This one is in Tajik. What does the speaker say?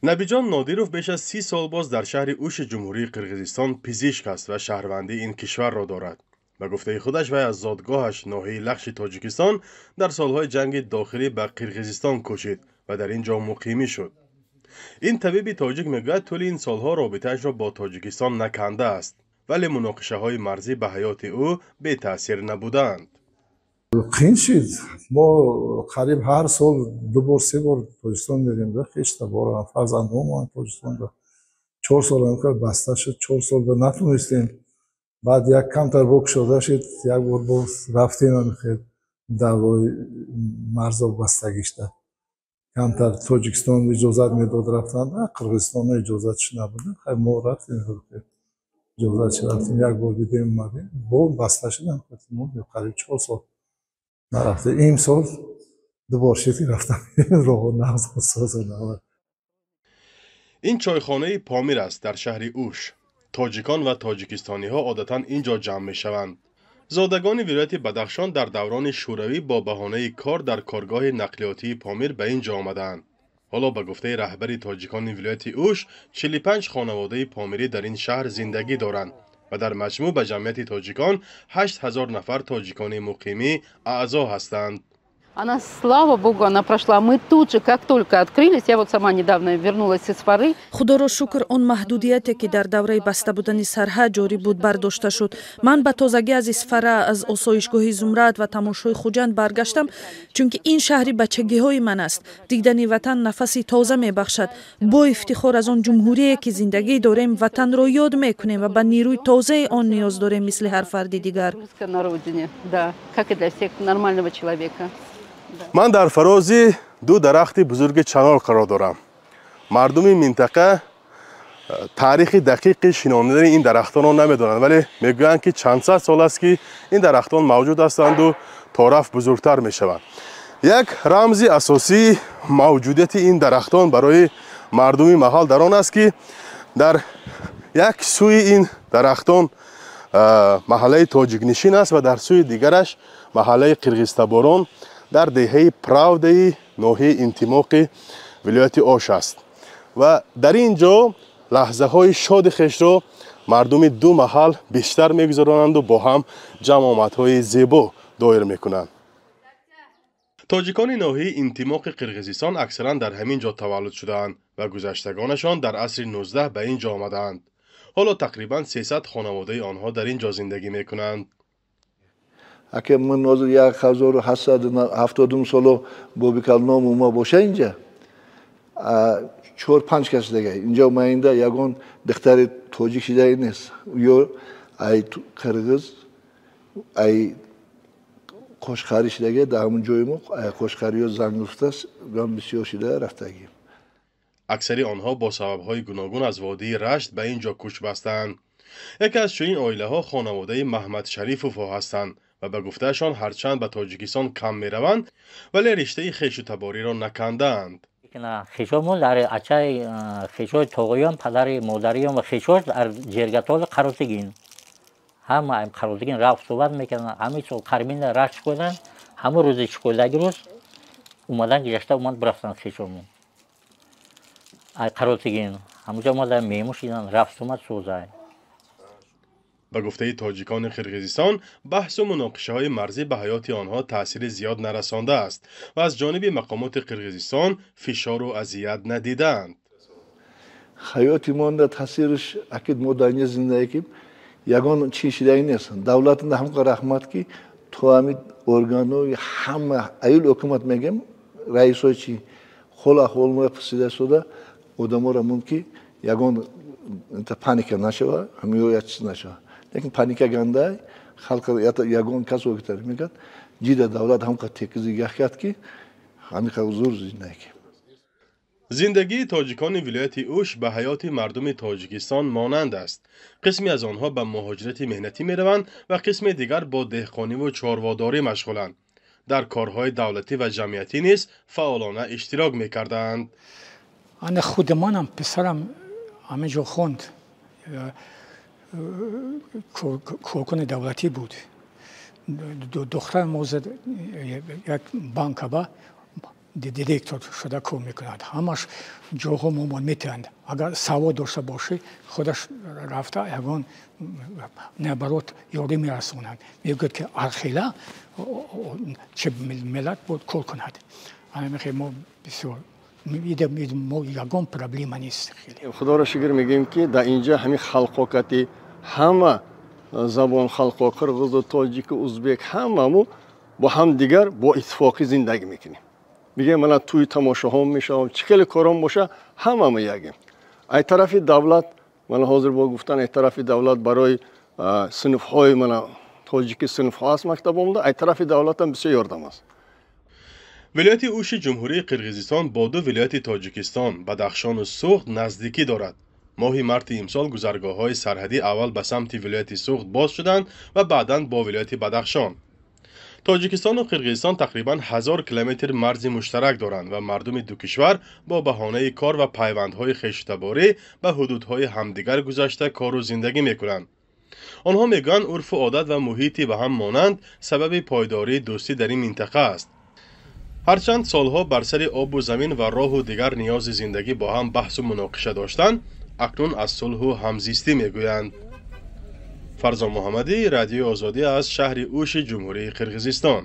Набиҷон Нодиров беш аз 30 сол боз дар шаҳри Уши Ҷумҳурии Қирғизистон пизишк аст ва шаҳрвандии ин кишварро дорад. Ба гуфтаи худаш, вай аз зодгоҳаш, ноҳияи Лахши Тоҷикистон, дар солҳои ҷанги дохилӣ ба Қирғизистон кӯчид ва дар ин ҷо муқимӣ шуд. Ин табиби тоҷик мегӯяд, тӯли ин солҳо робитаашро бо Тоҷикистон накандааст, вале муноқишаҳои марзӣ ба ҳаёти ӯ бетаъсир набудаанд. Қин шид. Мо қариб ҳар сол ду бор, се бор Тоҷикистон мерем да, хештаборам, фарзандҳомон Тоҷикистон. 4 сол ҳам баста шуд, 4 сол натонистем. Баъд як камтар бо кушода шуд, як бор боз рафтем. Хел даъвои марзо бастагишта камтар Тоҷикистон иҷозат медод рафтан, Қирғизистон иҷозатш набуд. Хай, мо рафтем, иҷозатш рафтем, як бор дидем, омадем, бо баста шудам, қариб 4 сол нарафтем. Имсол дубор шуд, ки рафтам, роҳо нағз соза. Ин чойхонаи Помир аст дар шаҳри Уш. Тоҷикон ва тоҷикистониҳо одатан ин ҷо ҷамъ мешаванд. Зодагони вилояти Бадахшон дар даврони Шӯравӣ бо баҳонаи кор дар коргоҳи нақлиётии Помир ба ин ҷо омадаанд. Ҳоло, ба гуфтаи раҳбари тоҷикони вилояти Уш, 45 хонаводаи помирӣ дар ин шаҳр зиндагӣ доранд ва дар маҷмӯъ ба ҷамъияти тоҷикон 8000 нафар тоҷикони муқимӣ аъзо ҳастанд. Она, слава богу, она прошла. Мы тут же, как только открылись, я вот сама недавно вернулась из Исфары. Худоро шукр, он маҳдудияте, ки дар давраи баста будани сарҳад ҷорӣ буд, бардошта шуд. Ман ба тозагӣ аз Исфара, аз осоишгоҳи Зумрад ва тамошои Хуҷанд баргаштам, чунки ин шаҳри бачагиҳои ман аст. Дидани ватан нафаси тоза мебахшад. Бо ифтихор аз он ҷумҳурие, ки зиндагӣ дорем, ватанро ёд мекунем ва ба нерӯи тозаи он ниёз дорем, мисли ҳар фарди дигар. На родине, да, как и для всех нормального человека. Ман дар фарози ду дарахти бузурги чанор қарор дорам. Мардуми минтақа таърихи дақиқи шинонидани ин дарахтонро намедонанд, вале мегӯянд, ки чандсад сол аст, ки ин дарахтон мавҷуд ҳастанду торафт бузургтар мешаванд. Як рамзи асосии мавҷудияти ин дарахтон барои мардуми маҳал дар он аст, ки дар як сӯи ин дарахтон маҳаллаи тоҷикнишин аст ва дар сӯи дигараш маҳаллаи қирғизтаборон дар деҳаи Правдаи ноҳияи Интимоқи вилояти Ош аст. Ва дар ин ҷо лаҳзаҳои шоди хешро мардуми ду маҳал бештар мегузаронанду бо ҳам ҷамъомадҳои зебо доир мекунанд. Тоҷикони ноҳияи Интимоқи Қирғизистон аксаран дар ҳамин ҷо таваллуд шудаанд ва гузаштагонашон дар асри 19 ба ин ҷо омадаанд. Ҳоло тақрибан 300 хонаводаи онҳо дар ин ҷо зиндагӣ мекунанд. Аке, ман ҳозир 1870-ум соло бобикалном ума боша, инҷа чор панҷ кас дига инҷа маинда ягон духтари тоҷик шидаи нест. Ё ай қирғиз, ай қошқарӣ шидаги. Дар ҳамун ҷои мо ай қошқариё зан гуфтааст, бисёр шида рафтагӣ. Аксари онҳо бо сабабҳои гуногун аз водии Рашт ба ин ҷо кӯч бастаанд. Яке аз чунин оилаҳо хонаводаи Маҳмадшарифовҳо ҳастанд ва ба гуфтаашон, ҳарчанд ба Тоҷикистон кам мераванд, вале риштаи хешу табориро накандаанд. Хешомон дар ачаи хешои тоғоён, падари модариён ва хешош дар Ҷергатоли Қаротигин, ҳама Қаротигин рафт суҳбат мекарданд. Ҳамин сол Қармина рашт шуданд, ҳамон рӯзи шукӯдаги рӯз омадан, гузашта омад, бирафтанд. Хешомон ай Қаротигин ҳамуҷа омадан, меҳмон шидан, рафт омад сӯзай. Ба гуфтаи тоҷикони Қирғизистон, баҳсу муноқишаҳои марзӣ ба ҳаёти онҳо таъсири зиёд нарасондааст ва аз ҷониби мақомоти Қирғизистон фишору азият надидаанд. Ҳаёти монда таъсираш, акид мо дар инҷа зиндагӣ ким, ягон чи шидаги нест. Давлатында ҳамқа раҳмат, ки то ҳами органҳои ҳама аюл ҳукумат мегем, раисои чи ҳол аҳвол мо пурсида истода, одаморо мумкин ягон паника нашава, ҳамиё як чиз нашава. Лекин паника гандай халқ ягон кас окитар мегӯяд. Ҷида давлат ҳамқа текизи ях кард, ки ҳамиқа зур зиндагӣ. Зиндагии тоҷикони вилояти Уш ба ҳаёти мардуми Тоҷикистон монанд аст. Қисме аз онҳо ба муҳоҷирати меҳнатӣ мераванд ва қисме дигар бо деҳқониву чорводорӣ машғуланд. Дар корҳои давлатӣ ва ҷамъиятӣ низ фаъолона иштирок мекардаанд. Ана худи манам, писарам ҳамин ҷо хонд, коркуни давлатӣ буд. Духтарам ҳозир як банкаба. Директор шуда кор мекунад. Ҳамаш ҷоҳо момон метиҳанд. Агар савод дошта бошӣ, худаш рафта ягон, наоборот, ёрӣ мерасонанд. Мегӯяд, ки архела че миллат буд кор кунад. Ана мо бисёр мо ягон проблема нест. Худоро шукр мегӯем, ки дар инҷа ҳамин халқокати ҳама забон халқо, қирғизу, тоҷику, узбек, ҳамаму бо ҳам дигар бо иттифоқӣ зиндагӣ мекунем. Мегӯем, мана тӯи тамошоҳо мешавам, чӣ хеле корон боша, ҳамамо ягем. Ай тарафи давлат, мана ҳозир бо гуфтан, ай тарафи давлат барои синфҳои мана тоҷики синфҳо аст мактабомда, ай тарафи давлатам бисёр ёрдам аст. Вилояти Уши Ҷумҳурии Қирғизистон бо ду вилояти Тоҷикистон, Бадахшону Суғд, наздикӣ дорад. Моҳи марти имсол гузаргоҳҳои сарҳадӣ аввал ба самти вилояти Суғд боз шуданд ва баъдан бо вилояти Бадахшон. Тоҷикистону Қирғизистон тақрибан 1000 километр марзи муштарак доранд ва мардуми ду кишвар бо баҳонаи кор ва пайвандҳои хешутаборӣ ба ҳудудҳои ҳамдигар гузашта, кору зиндагӣ мекунанд. Онҳо мегӯянд, урфу одат ва муҳити ба ҳам монанд сабаби пойдории дӯстӣ дар ин минтақа аст. Ҳарчанд солҳо бар сари обу замин ва роҳу дигар ниёзи зиндагӣ бо ҳам баҳсу муноқиша доштанд, акнун аз сулҳу ҳамзистӣ мегӯянд. Фарзон Муҳаммадӣ, Радиои Озодӣ, аз шаҳри Уши Ҷумҳурии Қирғизистон.